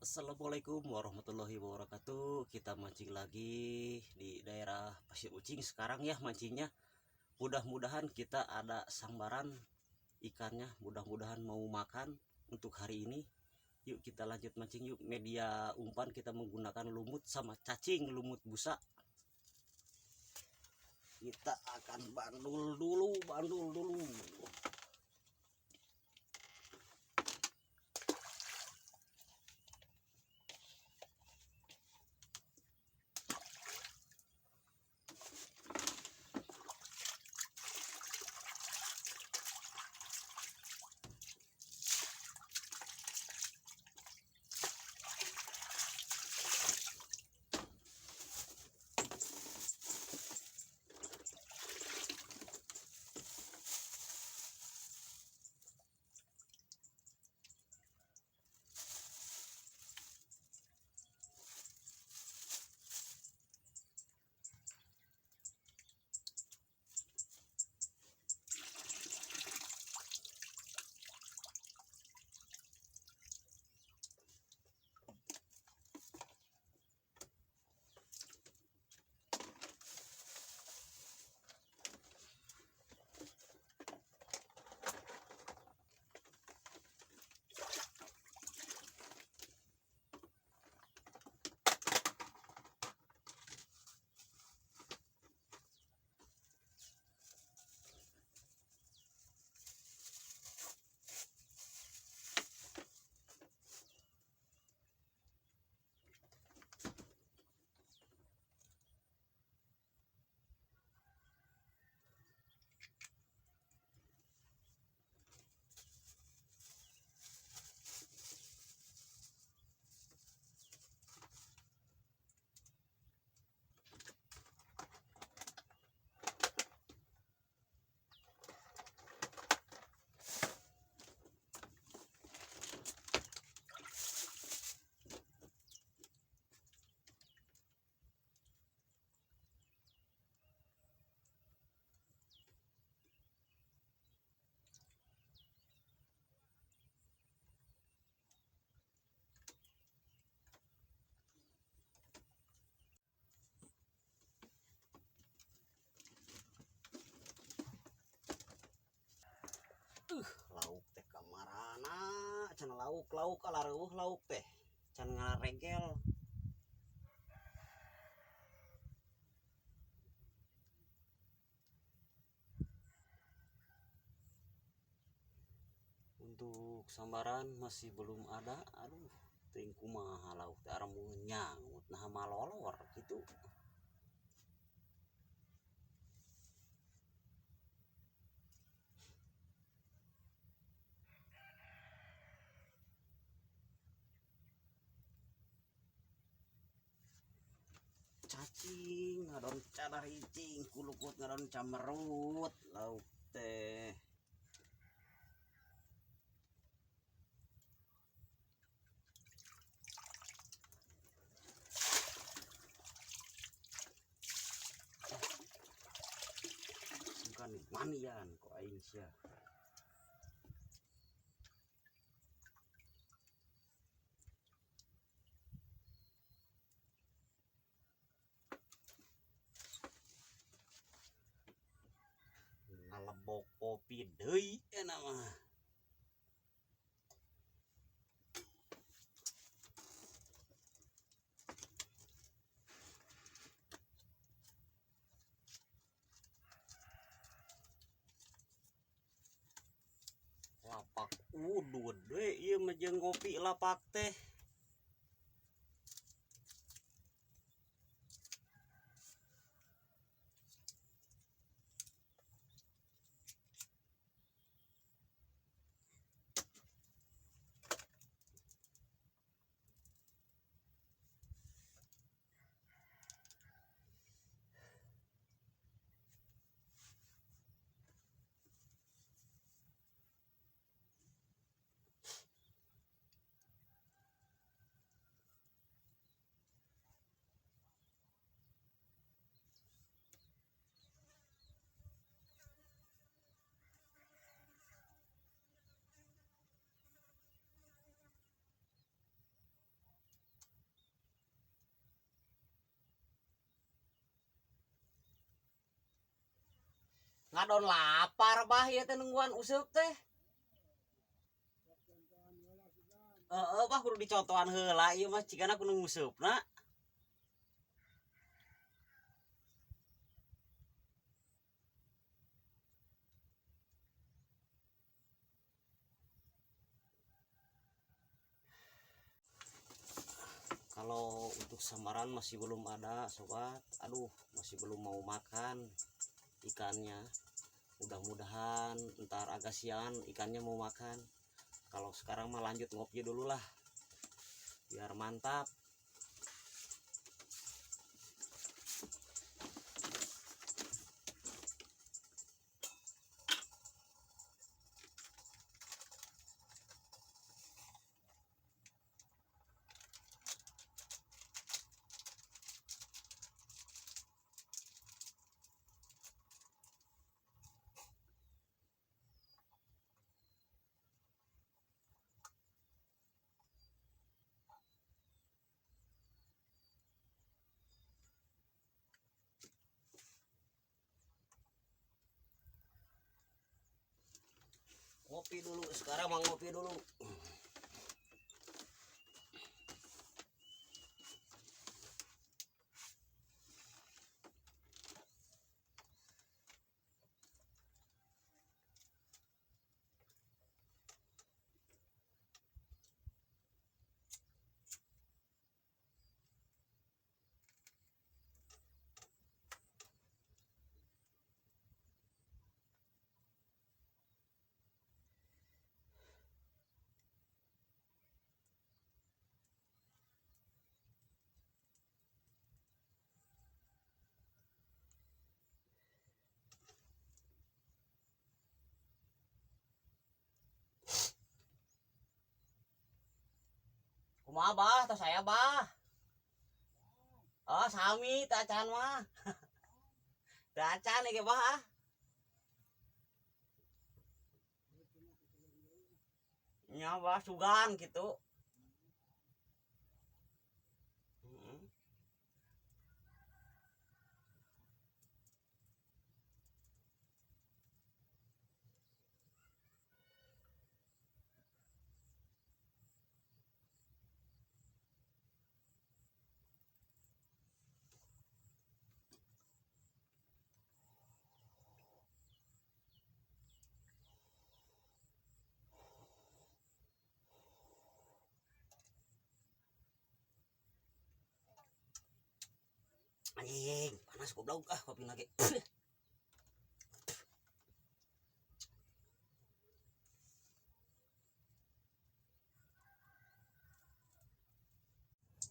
Assalamualaikum warahmatullahi wabarakatuh. Kita mancing lagi di daerah Pasir Ucing sekarang ya mancingnya. Mudah-mudahan kita ada sambaran ikannya, mudah-mudahan mau makan untuk hari ini. Yuk kita lanjut mancing yuk. Media umpan kita menggunakan lumut sama cacing, lumut busa. Kita akan bandul dulu, bandul dulu. Lauk teh kamarana can lauk lauk alareuh lauk teh can ngaregel. Untuk sambaran masih belum ada. Aduh, teuing kumaha lauk teh aramun nyangut nah malolor gitu. Cacing ngadon cadaricing kulukut ngadon camerut lauk teh. Bukan manian kok aing sia. Ngalebok kopi deui enak mah. Lapak udud we ieu mah jeung ngopi lapak teh. Ngadon lapar bah ieu teh nungguan useup teh. Heeh bah kudu dicontohan heula ieu mah cigana kudu nguseupna. Kalau untuk sambaran masih belum ada sobat, aduh masih belum mau makan ikannya. Mudah-mudahan ntar agak siang ikannya mau makan. Kalau sekarang mah lanjut ngopi dulu lah biar mantap. Ngopi dulu sekarang mah, ngopi dulu. Kumaha bah, tos saya bah. Oh, sami teu acan mah. Teu acan ge bah ah. Nya bah sugan kitu. Anjing, panas goblok ah kopi lagi.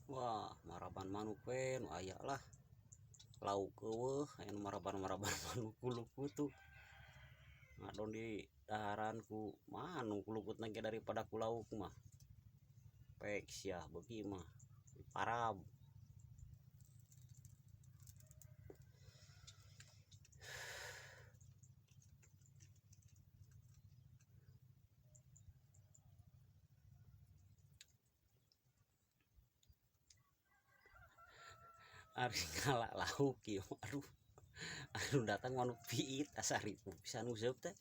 Wah, maraban manuk we nu aya lah. Lauk eueuh aya nu maraban-maraban manuk kulukut tuh. Ngadon di daharan ku manuk kulukutna ge daripada ku lauk mah. Pek sia beuki mah parab. Ari ngala lauk ieu, aduh. Anu datang manuk piit asa ripuh pisan nguseup teh.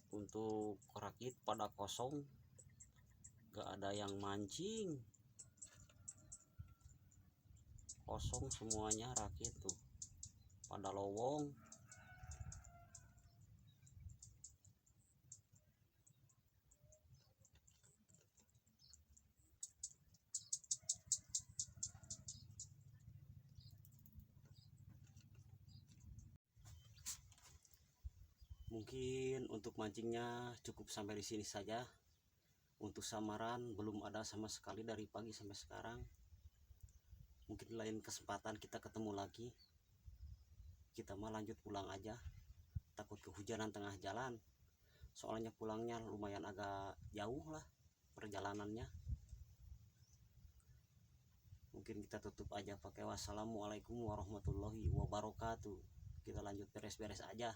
Untuk rakit pada kosong, gak ada yang mancing, kosong semuanya rakit tuh, pada lowong. Mungkin untuk mancingnya cukup sampai di sini saja. Untuk samaran belum ada sama sekali dari pagi sampai sekarang. Mungkin lain kesempatan kita ketemu lagi. Kita mah lanjut pulang aja, takut kehujanan tengah jalan. Soalnya pulangnya lumayan agak jauh lah perjalanannya. Mungkin kita tutup aja pakai wassalamualaikum warahmatullahi wabarakatuh. Kita lanjut beres-beres aja.